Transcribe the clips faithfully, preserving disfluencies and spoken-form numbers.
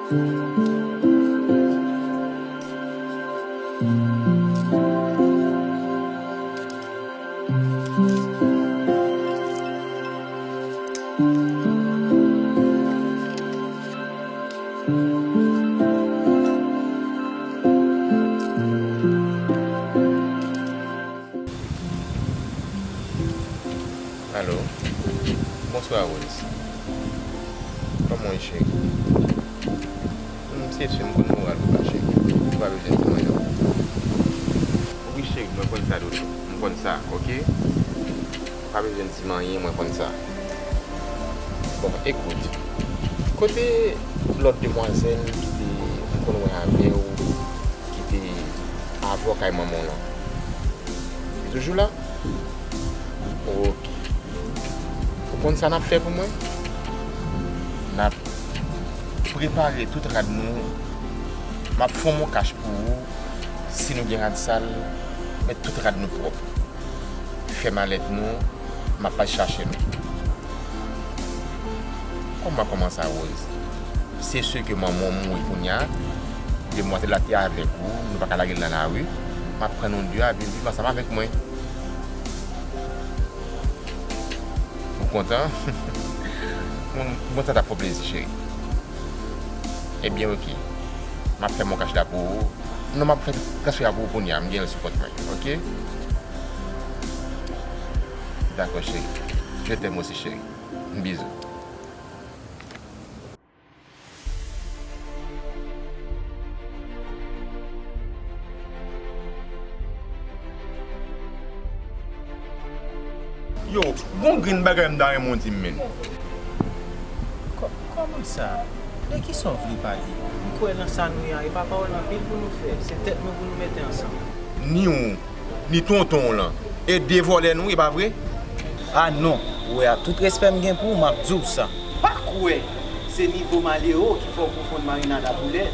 Alo. Bonswa, Rose. Kòman w ye, cheri? Hmm, se sou, m konn moral ou pa, cheri. Ou pa bezwen di m anyen. Wi, cheri, mwen konn sa, doudou. M konn sa, oke? Ou pa bezwen di m anyen, mwen konn sa. Bon, ekout. Kote lòt demwazèl ki te, m konn wè avè w, ki te avè w kay manman w lan? Li toujou la? Oke. Ou konn sa n ap fè pou mwen? N ap prepare tout rad nou. M ap fon mon kach pou ou. Si nou gen rad sal, met tout rad nou pwòp. Fè malèt nou, m ap pase chache nou. Kòman, kòman sa, Rose? Se sè ke manman w mouri kounye a, demwazèl la te avèk ou, nou pa ka lage l nan lari, m ap pran nou de a vin viv ansanm avèk mwen. Ou kontan? Bon, bon, sa t ap fè w plezi, cheri. Ebyen, oke. M ap fè mon kach la pou ou. Non, m ap fè transfè a pou ou kounye a. M gen l sou kont mwen, oke? Dakò, cheri. Je t'aime aussi, cheri. Bizou. Yo, gon grenn bagay m ta renmen w di m, menn. Kò-, kòman sa? De kisa w vle pale? M kwè nan sa nou ye a, e pa pawòl anpil pou nou fè. Se tèt nou pou nou mete ansanm. Ni w, ni tonton w lan. E de vòlè nou, e pa vre? A non, ou wè, ak tout respè m gen pou ou, m ap di w sa. Pa kwè se nivo malere w ki fè w konfonn Marina da Boulè.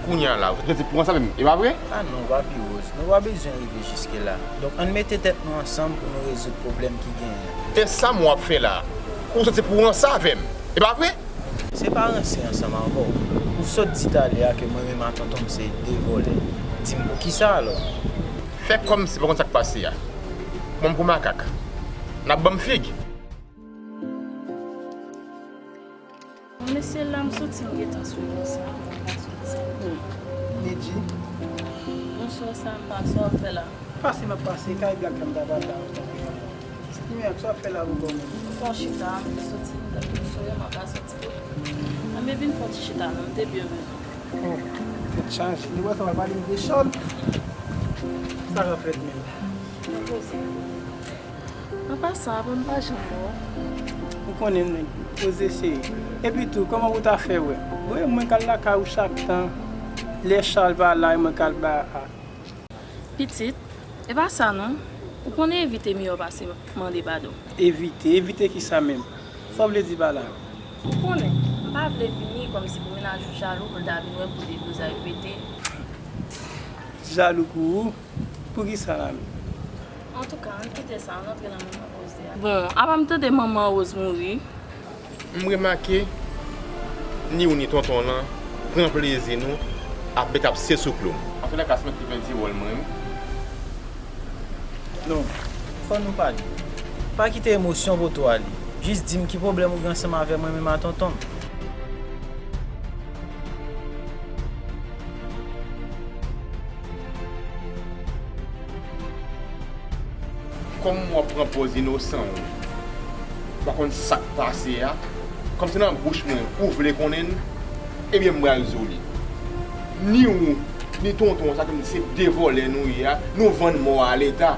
Kounye a la, ou santi pou rann sa menm, e pa vre? A non, Papi Rose, nou pa bezwen rive jiske la. Donk, ann mete tèt nou ansanm pou nou rezoud pwoblèm ki genyen an. E sa m w ap fè la, ou santi pou rann sa avè m, e pa vre? Se pa ranse ansanm avè w. Ou sot di talè a ke mwen menm a tonton m se de vòlè. Di m poukisa alò? Fè kòmsi w pa konn sa k pase a. Pran m pou makak. N ap ban m fig. Mesye la, m soti, m gentan sou konsa. Nidji. Bonswa, Samba. Sa w ap fè la? Pase m ap pase, kay gad kè m ta pale la. Mwen, sa w ap fè la ankò menm? M fè yon chita, m soti, m sou yo, m ap soti. Anben vin fè yon ti chita non, m te byen bezwen. Oh, tèt chaje. Li wè sa w ap pale m de chòl. Sa k ap fèt menm? Nou poze. An pasan, apa m pa janm wè w? Ou konnen nèg, poze seri. Epi tou, kòman pou w ta fè wè? Bon, e mwen k al lakay ou chak tan. Lè Charles pa la, e mwen k al ba a. Pitit, e pa sa non. Ou konnen evite miyò pase mande padon. Evite? Evite kisa menm? Sa w vle di pa la? Ou konnen, m pa vle vini kòmsi pou mennaj ou jalou pou l ta vin wè m pou de blòzay pete. Jalou pou ou? Poukisa la menm? Antouka, ann kite sa, ann antre nan moman koze a. Bon, apa m tande manman Rose mouri? M remake, ni ou ni tonton w lan pran plezi nou ap bèk ap se sou klou m. Antoulèka, se mwen ki pèdi wòl mwen, wi. Non, fò nou pale. Pa kite emosyon pote w ale. Jis di m ki pwoblèm ou gen ansanm avè mwen menm a tonton m. Kòm w ap pran pòz inosan w, ou pa konn sa k pase a, kòm se nan bouch mwen ou vle konnen l, ebyen m pral di w li. Ni ou, ni tonton w sa ke m di se de vòlè nou ye a, nou vann mò a Leta.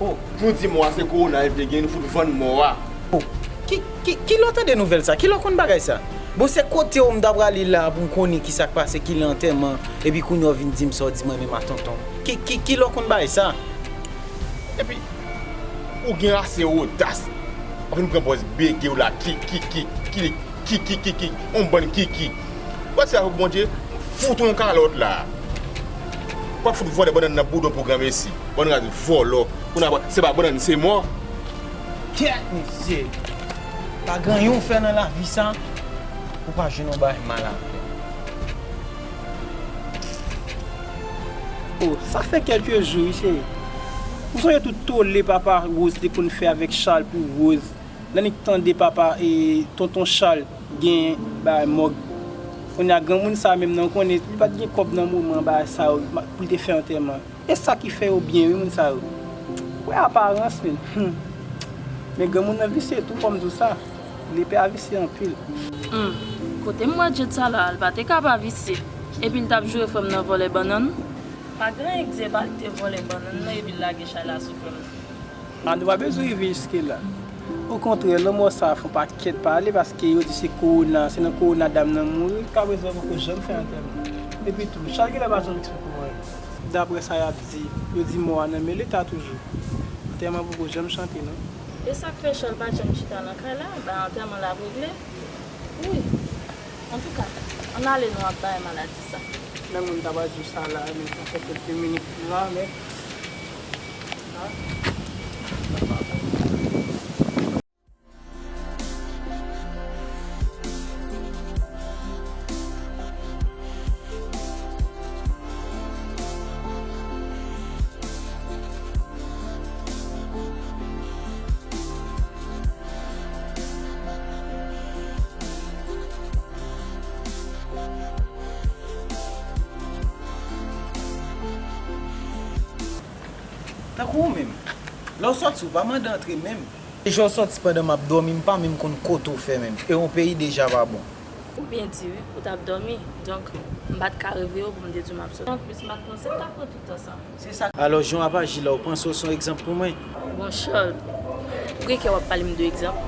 Oh. Nou di mò a se kowona li te gen, nou fout vann mò a. Oh. Ki, ki, kilè w tande nouvèl sa? Kilè w konn bagay sa? Bon, se kote w m ta prale la pou m konnen kisa k pase, kilè antèman, epi kounye a w vin di m sa w di mwen menm a tonton m. Ki, ki, kilè w konn bagay sa? Epi, ou gen ase odas. W ap vin pran pòz bege w la, ki, ki, ki, ki, ki, ki, ki, ki, on bann ki, ki. Ou pa se avèk Bondye, fout ou yon kalòt la. W ap fout vòlè bannann nan bouda w pou granmesi. Bann raz vòlò. Kounye a, se pa bannann, se mò. Kèt, mesye. Pa gen anyen w fè nan lavi sa. Ou pa jwenn yon bagay mal a fè. Oh, sa fè kèlke jou, wi, cheri. Ou sonje tout tole papa Rose te konn fè avèk Charles pou Rose? Lè annik tande papa e tonton Charles gen bagay mòg. Kounye a, granmoun sa menm nan, ou konnen, li pa t gen kòb nan moman bagay sa yo, ma-, pou l te fè antèman. E sa ki fè yo byen, wi, moun sa yo. Ou wè aparans, men. Hmm. Men granmoun nan visye tou, fò m di w sa. Lepè a visye anpil. Hmm. Kote m wè Djed sa la, l pa te ka pa visye. Epi l t ap joure frè m nan vòlè bannann. Pa gen egzè pa li te vòlè bannann nan epi l lage chay la sou frè m nan. A, nou pa bezwen rive jiske la. Okontrè, lanmò sa a fè yon pakèt pale paske yo di se kowona, se nan kowona dam nan mouri, jiska prezan yo poko janm fè antèman. Epi tou, Charles genlè pa janm eksplike w anyen. Daprè sa y ap di, yo di mò a nan men Leta toujou. Antèman poko janm chante non. E sa k fè Charles pa janm chita nan kay la, bay antèman l ap regle? Wi. Antouka, ann ale non ap bay maladi sa. Menm mwen m ta pral di w sa la, men sa fè kèlke minit la, men. Tankou ou menm, lè w sòti, ou pa mande antre menm. Deja w sòti pandan m ap dòmi, m pa menm konn kote w fè menm. E yon peyi deja pa bon. Ou byen di wi, ou t ap dòmi. Donk, m pa t ka reveye w pou m te di w m ap sòti. Anplis, m pa t panse m t ap pran tout tan sa. Se sa. Alò, jan w ap aji la, ou panse w se yon egzanp pou mwen? Bon, Charles, poukisa w ap pale m de egzanp?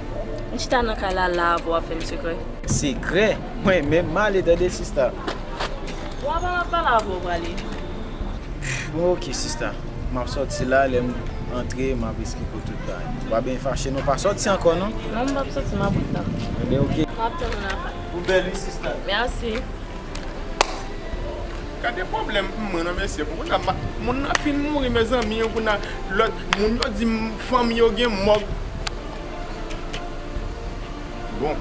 M chita nan kay la, la avè w ap fè m sekrè. Sekrè? Mwen menm, m ale tande sista. Bon, apa m ap pale avè w prale? Bon, oke, sista. M ap sòti la, lè m antre, m ap esplike w tout bagay. Ou pa byen fache non, pa sòti ankò non. Non, m p ap sòti, m ap ret la. Ebyen, oke. M ap tann ou nan kay. Ou bèl wi, sista. Mèsi. Gade pwoblèm moun nan, mesye. Pou kounye a, ma-, moun nan fin mouri, mezanmi, kounye a, lòt moun yo di m fanmi yo gen mòg. Bon,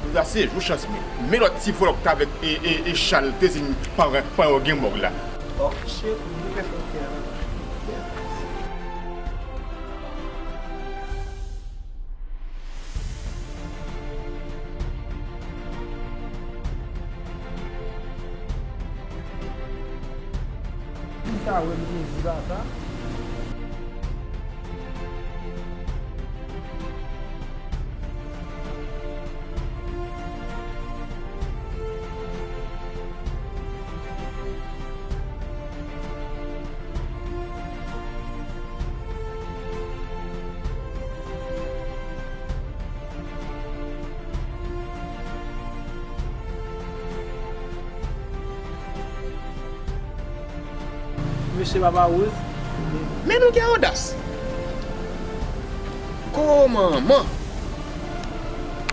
kounye a se jou chans mwen. Men lòt ti vòlò k t avèk e, e, e Charles te di m paran, paran yo gen mòg la. Oh, shit, m te fè kè a. Ou ta wè m te di bata. Mesye Papa Rose. Men nou gen odas. Komanman?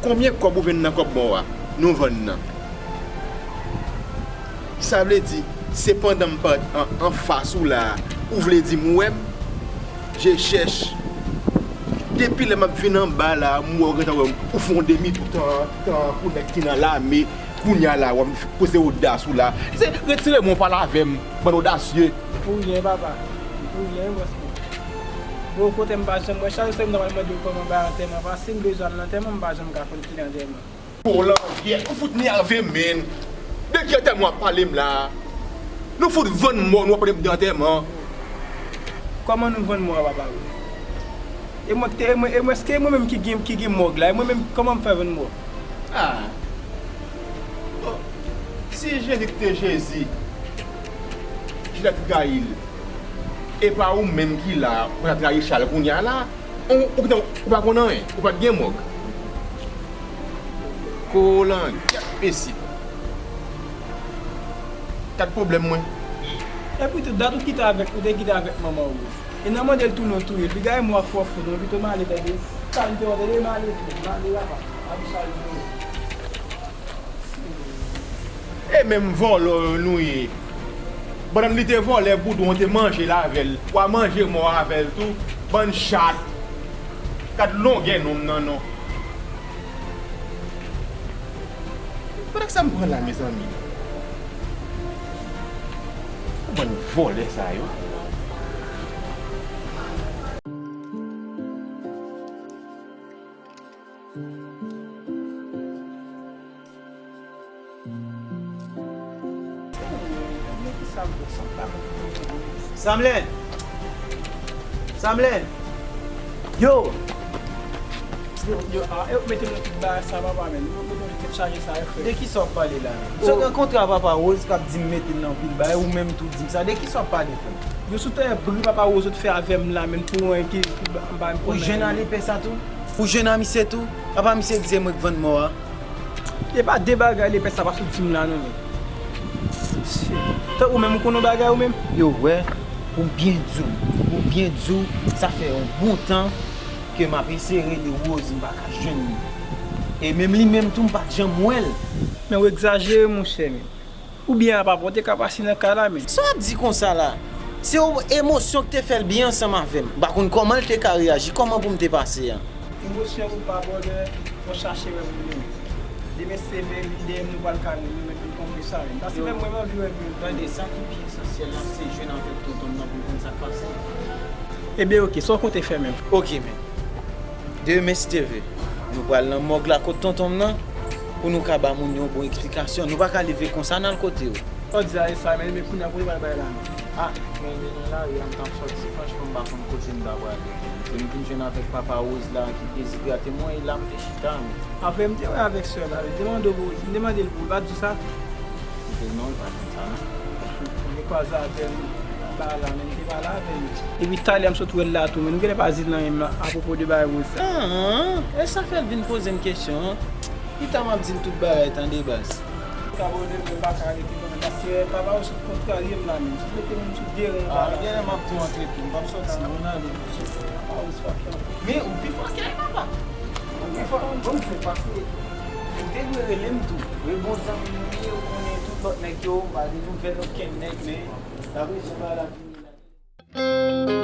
Konbyen kòb ou vin nan kòb mò a? Nou vann nan. Sa vle di, se pandan m pa t an, anfas ou la, ou vle di m ou wè m? Je chèch. Depi lè m ap vin anba la, m wè w gentan wè m, ou fè yon demi tou tan, tan pou nèg ki nan lame, kounye a la, w ap poze odas ou la. Se retire men w pale avè m, bann odasye. Pou ryen, papa. Pou ryen, bòs mwen. Bon, kote m pa janm wè Charles, se m ta pral mande w kòman bay antèman, paske si m bezwen al nan antèman, m pa janm ka konn ki antèman. Gwo langyèt, ou fout nève m, men. De ki antèman w ap pale m la? Nou fout vann mò, nou ap pale m de antèman. Kòman nou vann mò a, papa Rose? E mwen ki te, e mwen, e mwen, èske e mwen menm ki gen, ki gen mòg la? E mwen menm, kòman m fè vann mò? Ah. Bon, si Jezi ki te Jezi, Jida te trayi l, e pa ou menm ki la, ou pa ta trayi Chal kounye a la? Ou, ou, ou, ou pa konn anyen, ou pa t gen mòg. Kolangyèt, mesye. Gad pwoblèm mwen. Epi tou, dat ou kite avèk, ou te kite avèk manman ou. E nan mande l tounen w touye l. Piga e mwa fò fou, non, pito m ale, tande. Sa m te wè, tande, m ale tou, m ale, papa. Abi Chal nou. E menm vòlò yo nou ye. Pandan li te vòlè boudon, te manje l avè l. W a manje mò avè l tou. Bann chat. Gad longè nonm nan non. Kote sa m pran la, mezanmi? Bann vòlè sa yo. Samlèn! Samlèn! Yo! Yo, yo, a, yo mete nou tout bagay sa, papa, men. Nou mete nou tèt chaje sa, yo, frè. De kisa w ap pale la, men? Oh. Se rankontre a papa Rose k ap di m mete l nan pil bagay, ou menm tou di m sa. De kisa w ap pale, frè? Yo sou tè bri papa Rose ou t fè avè m la, men, pou mwen ki, ki ba, ba m. Ou jwenn a lepè sa tou? Ou jwenn a misye tou? Apa misye ki se mwen k vann mò a? E pa de bagay lepè sa pa sot di m la non, men. Shit. Tank ou menm ou konn yon bagay ou menm? Yo, wè, ou byen di w, ou byen di w, sa fè yon bon tan ke m ap eseye rele Rose, m pa ka jwenn li. E menm li menm tou, m pa t janm wè l. Men ou egzajere, monchè, men. Oubyen apa pa w te ka pase nan kay la, men. Sa w ap di konsa la? Se yon emosyon ki te fè l byen ansanm avè m. M pa konn kòman l te ka reyaji, kòman pou m te pase a? Emosyon ou pa bòlè, fò chache wè moun yo. Demen se vre, vin dèyè m, nou pral kare, nou mèt vin konprann sa, men. Paske menm mwen, m anvi wè moun. Tande, sa ki pi esansyèl la, se jwenn avèk tonton m nan pou m konn sa k pase. Ebyen, oke, sa w konte fè menm? Oke, men. Demen, si Dye vle, nou pral nan mòg la kot tonton m nan, pou nou ka ba moun yo yon bon eksplikasyon. Nou pa ka leve konsa, n al kote yo. Sa w di a, e sa, men, men kounye a, kote w pral bay la, non? A, men, men nan lari a, m t ap sòti, franchman, m pa konn kote m ta prale. Se m vin jwenn avèk papa Rose la, ki dezidrate mwen, e la m te chita, men. Apre, m te wè avèk sè la, wi. M te mande w pou, m te mande l pou, l pa t di w sa? Li te non, li pa konn sa, non. Mwen kwaze avè l anba la, men m te pale avè l. Epi talè m sot wè l la tou, men nou genlè pa di l anyen apwopo de bagay Rose sa. Ah, e sa fè l vin poze m kesyon an? Pita m ap di l tout bagay, tande baz. Ka bòlè, mwen pa ka rete kanmenm, paske papa Rose sot kontrarye m la menm. Sot mete moun sou de ran. Ah, genlè m ap tou antre tou, m p ap sòti non, m ale. Papa Rose fòkè anpil. Men ou pi fòkè, papa. Ou pi fòkè, bon, m fè pase. Ou te dwe rele m tou. Wi, bon zanmi nou ye, ou konnen tout lòt nèg yo, m pa gen nouvèl okenn nèg, men dapre jan bagay la vini la.